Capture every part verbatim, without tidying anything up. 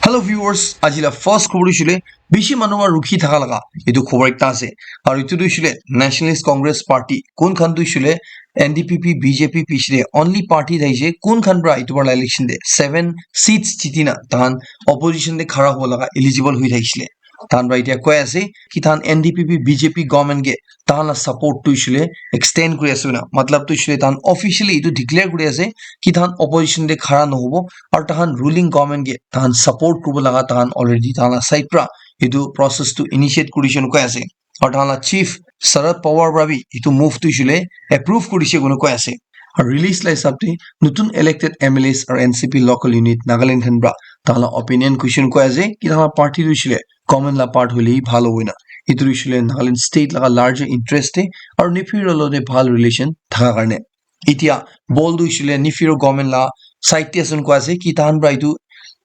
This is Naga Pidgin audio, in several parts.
Hello viewers, aji la first khobor tu hoile bishi manu para rukhi thaka laga etu khobor ekta ase. Aru etu tu hoile Nationalist Congress Party, kun khan tu hoile N D P P, B J P, P C de only party thaise, kun khan para etu para election de seven seats jiti na tahan opposition de khara hobo laga eligible hui thaisile. Tahan para etia koi ase ki tahan N D P P, B J P government ke tahan la support tu hoile extend kuri ase na, matlab tu hoile tahan officially etu declare kuri ase ki tahan opposition de khara nohobo, aru tahan ruling government ke tahan support kuribo laga tahan already tahan la side para etu process tu initiate kuri ase koi ase. Aru tahan la chief Sharad Pawar para bi etu move tu hoile approve kuri ase koina koi ase. Aru release la hisab te notun elected M L As aru N C P local unit Nagaland khan para tahan la opinion question koi ase ki tahan la party tu hoile government la part hoile bhal hobo na. Etu tu hoile Nagaland state laga larger interest te aru Neperu lo te bhal relation thaka karne. Etia ball tu hoile Neperu government la side te ase koina koi ase ki tahan para etu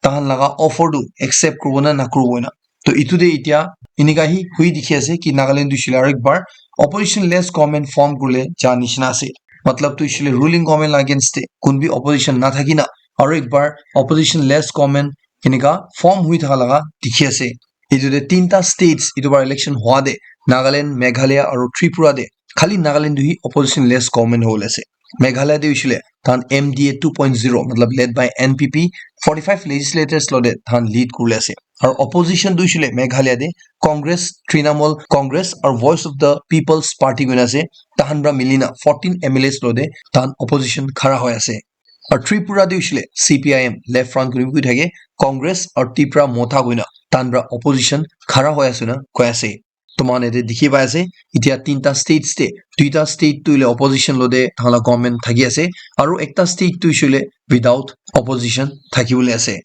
tahan laga offer tu accept kuribo na nakuribo na. To etu de etia enika hi hui dikhi ase ki Nagaland tu hoile aru ek bar opposition less government form kurile ja nishina ase. Matlab tu hoile ruling government la against te kun bi opposition na thaki na aru ek bar opposition less government enika form hui thaka laga dikhi ase. Etu de tinta states etu bar election hua de Nagaland, Meghalaya aru Tripura de khali Nagaland tu hi opposition less government hobole ase. Meghalaya de hoile tahan M D A two point zero, matlab led by N P P, forty-five legislators lo de tahan lead kurile ase. Aru opposition tu hoile Meghalaya de Congress, Trinamool Congress aru Voice of the People's Party koina ase. Tahan para milina fourteen M L As lo de tahan opposition khara hoi ase. Aru Tripura de hoile C P I M, Left Front kuri bi thake, Congress aru Tipra Motha koina tahan para opposition khara hoi ase na koi ase. Toman yate dikhi pai ase, etia tinta states te, duita state tu hoile opposition lo de tahan la government thaki ase, aru ekta state tu hoile without opposition thaki bole ase.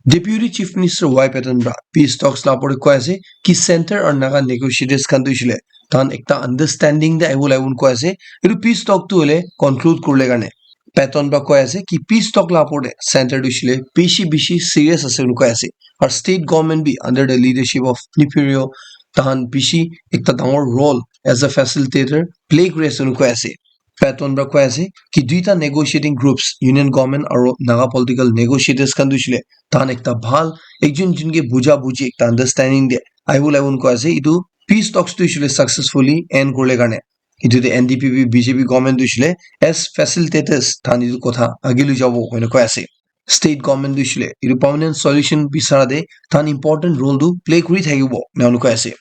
Deputy Chief Minister Y Patton para peace talks la opor te koi ase ki center aru Naga negotiators khan tu hoile tahan ekta understanding de ahibo lagibo koi ase. Etu peace talk tu hoile conclude kurile karne Patton para koi ase ki peace talk la opor te center tu hoile bishi bishi serious ase koina koi ase. Aru state government bi under the leadership of Neperu tahan bishi ekta dangor role as a facilitator play kuri ase koina koi ase. Patton para koi ase ki duita negotiating groups, union government aru Naga political negotiators khan tu hoile tahan ekta bhal ekjon ekjon ke buja buji ekta understanding de ahibo lagibo koi ase. Etu peace talks tu hoile successfully end kurile karne etu de N D P P, B J P government tu hoile as facilitators tahan etu kotha age loi jabo koina koi ase. State government tu hoile etu permanent solution bisara de tahan important role tu play kuri thakibo ena koi ase.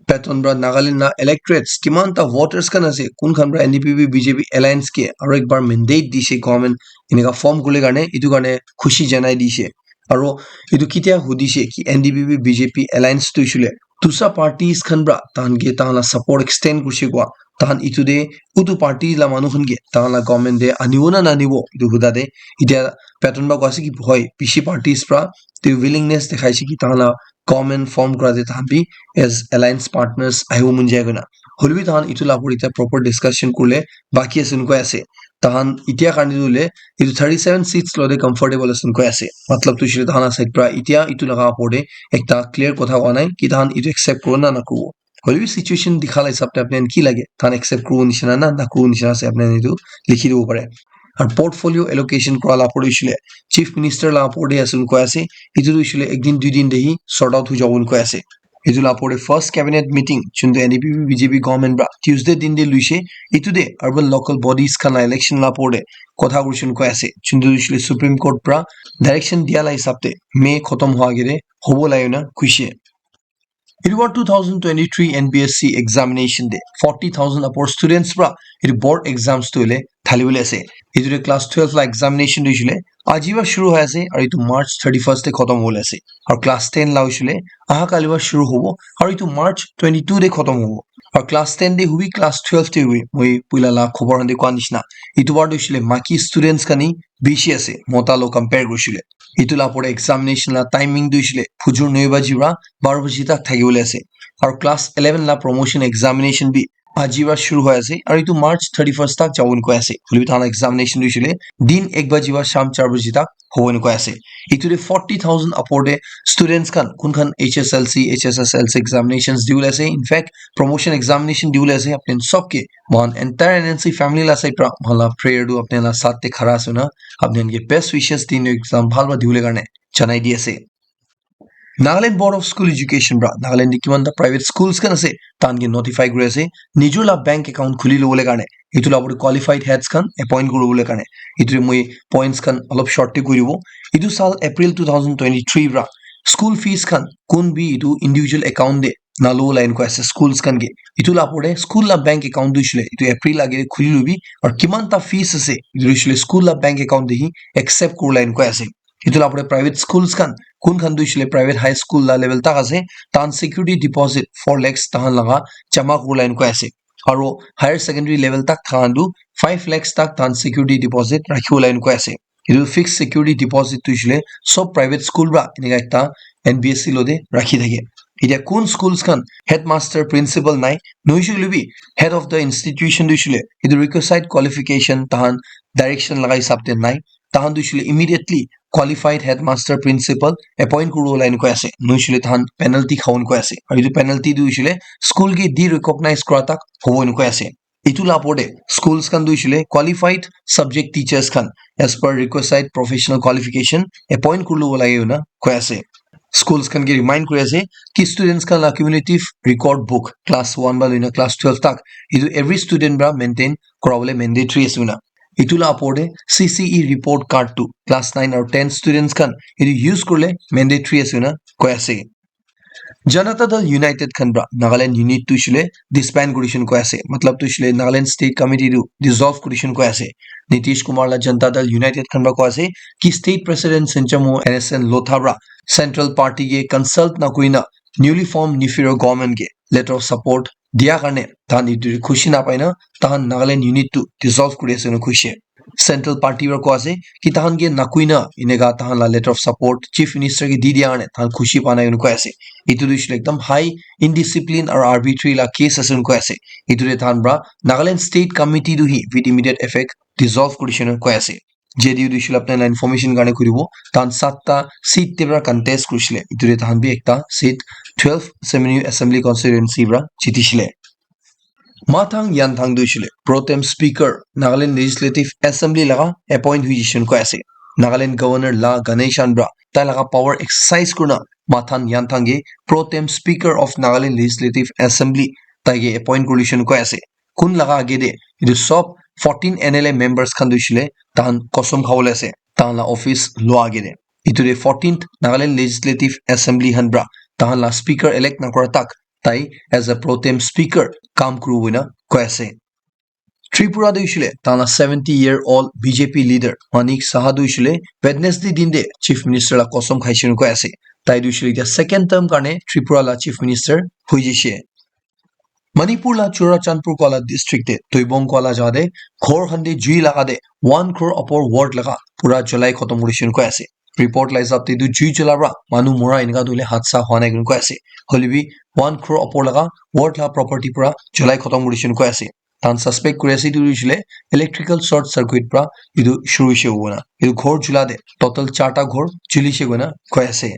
Patton para Nagaland la electorates kiman ta voters khan ase, kun khan para N D P P, B J P alliance ke aru ek bar mandate dise government enika form kurile karne, etu karne khushi janai dise. Aru etu ketia hudise ki N D P P, B J P alliance tu hoile dusra parties khan para tahan ke tahan la support extend kurise koa, tahan etu de utu party la manu khan ke tahan la government de anibo na nanibo etu huda de etia Patton para koi ase ki hoi bishi parties para te willingness dekhai ase ki tahan la government form kura de tahan bi as alliance partners ahibo mon jai koina. Hoile bi tahan etu la opor te proper discussion kurile baki ase koina koi ase. Tahan etia karne tu hoile etu thirty seven seats lo de comfortable ase koina koi ase. Matlab tu hoile tahan la side para etia etu laga opor te ekta clear kotha hua nai ki tahan etu accept kuribo na nakuribo. Hoile bi situation dikha la hisab te apni khan ki lage, tahan accept kuribo nishina na nakuribo nishina ase, apni khan etu likhi dibo pare. Aru portfolio allocation kura la opor te hoile Chief Minister la opor te ase koina koi ase. Etu tu hoile ek din dui din de hi sort out hoi jabo koina koi ase. Etu la opor te first cabinet meeting juntu N D P P B J P government para Tuesday din de loise, etu de urban local bodies khan la election la opor te kotha kurise koina koi ase. Juntu hoile Supreme Court para direction dia la hisab te May khotom hua age de hobo lage koina koise. Etu para two thousand twenty-three N P S C examination de forty thousand upor students para etu board exams tu hoile thali bole ase. Etu de class twelve la examination tu hoile aji para shuru hoi ase aru etu March thirty-first de khotom hobole ase. Aru class ten la hoile aha kali para shuru hobo aru etu March twenty-two de khotom hobo. Aru class ten de hobi, class twelve de hobi, moi puila la khobor khan de koa nishina, etu bar tu hoile maki students khan hi bishi ase mota lo compare kurise koile. Etu la opor te examination la timing tu hoile fujur noi baji para baro baji tak thaki bole ase. Aru class eleven la promotion examination bi aji para shuru hoi ase aru etu March thirty-first tak jabo koina koi ase. Hoile bi tahan la examination tu hoile din ek baji para sham char baji tak hobo koina koi ase. Etu de forty thousand upor de students khan kun khan H S L C, H S S L C examinations dibole ase. In fact, promotion examination dibole ase. Apni khan sob ke moikhan entire N N C family la side para moikhan la prayer tu apni khan la saath te khara ase na. Apni khan ke best wishes din exam bhal para dibole karne janai di ase. Nagaland Board of School Education pra Nagaland te kiman ta private schools khan ase, tan ke notify kuri ase nijor la bank account khuli lobole karne. Itu la upor qualified heads khan appoint kuribole karne. Itu mui points khan alop short te kuribo. Itu sal April two thousand twenty-three pra school fees khan kun bi itu individual account de nalo line ko ase schools khan ke. Itu la upor school la bank account du shile itu April age khuli lobi, aru kiman ta fees ase itu shile school la bank account de hi accept kuru line ko ase. Itu la upor private schools khan, kun khan tu hoishe le private high school la level tak ase, tan security deposit four lakhs tahan laga jama kuribole ase. Aro higher secondary level tak tahan tu five lakhs tak tan security deposit rakhi bole ase. Itu fixed security deposit tu hoishe le sob private school pra eneka ekta N B S C lo de rakhi thake. Itya kun schools khan headmaster, principal nai, noishe le bi head of the institution tu hoishe le itu requisite qualification tahan direction laga hisab te nai, tahan tu hoishe le immediately qualified headmaster, principal appoint kuribole ase. Noishe le tahan penalty khawole ase. Aru itu penalty tu hoishe le school ke de-recognize kura tak hobo ase. Itu la upor te schools khan tu hoishe le qualified subject teachers khan as per requisite professional qualification appoint kuribole ase. Schools khan ke remind kuri ase ki students khan la cumulative record book class one ba loina class twelve tak itu every student pra maintain kuribole mandatory ase. Itu la upor te C C E report card tu class nine aru ten students khan itu use kurile mandatory ase koi ase. Janata Dal United khan pra Nagaland unit tu hoishe le disband kurishe koi ase. Matlab tu hoishe le Nagaland State Committee tu dissolve kurishe koi ase. Nitish Kumar la Janata Dal United khan pra koi ase ki state president Senchamo N S N Lotha pra central party ke consult na kurina newly formed Neiphiu Rio government ke letter of support dia karne tahan itu khushi na paina tahan Nagaland unit tu dissolve kuri ase koishe. Central party pra koi ase ki tahan ke na koina eneka tahan la letter of support chief minister ke di dia karne tahan khushi pa nai koi ase. Itu tu hoishe le ekdam high indiscipline aru arbitrary la case ase koi ase. Itu te tahan pra Nagaland State Committee tu hi with immediate effect dissolve kurishe koi ase. J D U tu hoishe le apni la information karne kuribo, tahan satta seat te pra contest kurishe le. Itu te tahan bi ekta seat twelve Assembly, Assembly Constituency pra jitishe le. Mathang Yanthang tu hoishe le pro tem speaker Nagaland Legislative Assembly laga appoint hoishe koi ase. Nagaland Governor La Ganesan pra tai laga power exercise kurina Mathang Yanthang ke pro tem speaker of Nagaland Legislative Assembly tai ke appoint kurishe koi ase. Kun laga age te itu sob fourteen N L A members khan tu hoishe le tahan kostom khawole ase tahan la office lua age te. Itu te fourteenth Nagaland Legislative Assembly khan pra tahan la speaker elect na kura tak tai as a pro tem speaker kam kuribo koina koi ase. Tripura tu hoishe le tahan la seventy year old B J P leader Manik Saha tu hoishe le Wednesday din te chief minister la kostom khaishe koi ase. Tai tu hoishe le itya second term karne Tripura la chief minister hoi jaishe. Manipur la Churachandpur koa la district te Tuibong koa la jaga te ghor khan te jui laga te one crore upor worth laga pura jalai khotom kurishe koi ase. Report la hisab te tu jui jula pra manu mura eneka tu hoile hadsa hua nai koi ase. Hoile bi one crore upor laga worth la property pura jalai khotom kurishe koi ase. Tahan suspect kuri ase itu hoishe le electrical short circuit pra itu shuru hoishe koina. Itu ghor jula te total charta ghor julishe koina koi ase.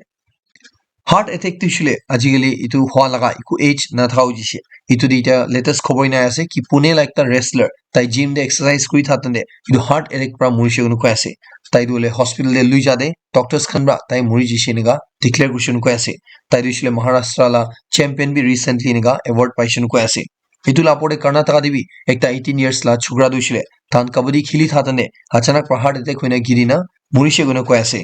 Heart attack tu hoishe le ajikali itu hua laga eku age nathaka hoi jaishe. Itu te itya latest khobor ena ase ki Pune la ekta wrestler tai gym te exercise kuri thakte itu heart attack pra morishe koina koi ase. Tai tu hoile hospital te lui jate doctors khan pra tai mori jaishe eneka declare kurishe koina koi ase. Tai tu hoishe le Maharashtra la champion bi recently eneka award paishe koina koi ase. Itu la upor te Karnataka te bi ekta eighteen years la chokra tu hoishe le tahan kabaddi khili thakte achanak pra heart attack hoina girina morishe koina koi ase.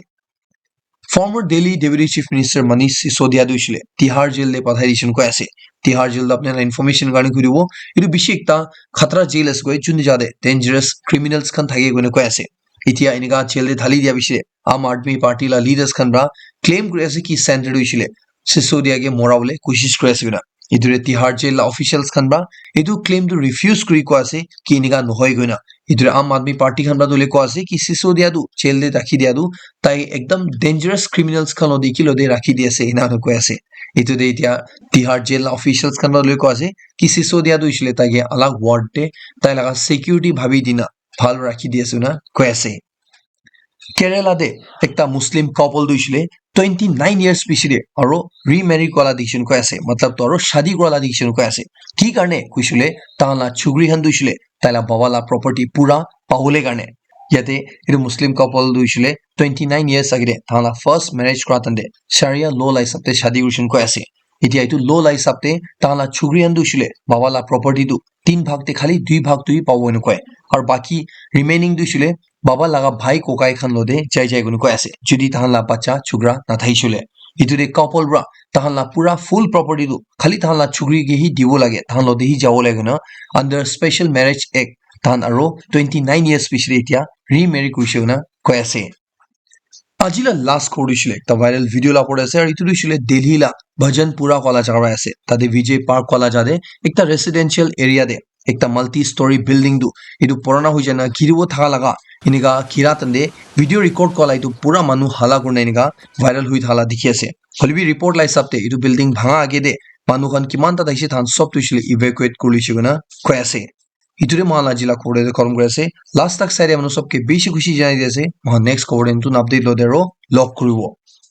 Former Delhi Deputy Chief Minister Manish Sisodia tu hoishe le Tihar jail te pathai dishe koi ase. Tihar jail tu apni khan la information karne kuribo. Itu bishi ekta khatra jail ase koi, jun jate dangerous criminals khan thake koina koi ase. Itya eneka jail te dhali dia bishi Aam Aadmi Party la leaders khan pra claim kuri ase ki center tu hoishe le Sisodia ke mora bole koshish kuri ase koina. Itu te Tihar jail la officials khan pra itu claim tu refuse kuri koi ase ki eneka nohoi koina. Itu te Aam Aadmi Party khan pra tu hoile koi ase ki Sisodia tu jail te rakhi dia tu tai ekdam dangerous criminals khan lo de ki lo de rakhi di ase ena koi ase. Itu te itya Tihar jail la officials khan pra tu hoile koi ase ki Sisodia tu hoishe le tai ke alag ward te tai laga security bhabi dina bhal rakhi di ase koina koi ase. Kerala te ekta Muslim couple tu hoishe le twenty nine years piche te aro remarry kura la dikhi koi ase, matlab tu aro shadi kura la dikhi koi ase. Ki karne hoishe le tahan la chukri khan tu hoishe le tai la baba la property pura pabole karne. Yate etu Muslim couple tu hoishile twenty nine years agete tahan la first marriage kura tante Sharia law la hisab te shadi kurishin koi ase. Etia etu law la hisab te tahan la chukri khan tu hoishile baba la property tu tin bhag te khali dui bhag tu hi pabo ena koi. Aru baki remaining tu hoishile baba laga bhai kokai khan lo te jai jai koi ase, jodi tahan la bacha chukra na thakisile. Etu te couple pra tahan la pura full property tu khali tahan la chukri ke hi dibo lage, tahan lo te hi jabo lage na under Special Marriage Act tahan aro twenty nine years pichete etia remarry kurishe koi ase. Aji la last khobor tu hoishile ekta viral video la khobor ase, aru etu tu hoishile Delhi la Bhajan Pura koa la jaga te ase. Tate Vijay Park koa la jaga te ekta residential area te ekta multi story building tu etu purana hoi jana giribo thaka laga enika gira tante video record kura la etu pura manu hala kurina enika viral hoi thaka la dikhi ase. Hoilebi report la hisab te etu building bhanga age te manu khan kiman ta thakishe tahan sob tu hoishile evacuate kuri lishe koina koi ase. Etu te moikhan la aji la khobor te khatam kuri ase. Last tak sai te manu sob ke bishi khushi janai di ase. Moikhan next khobor te notun update lo te aro log kuribo.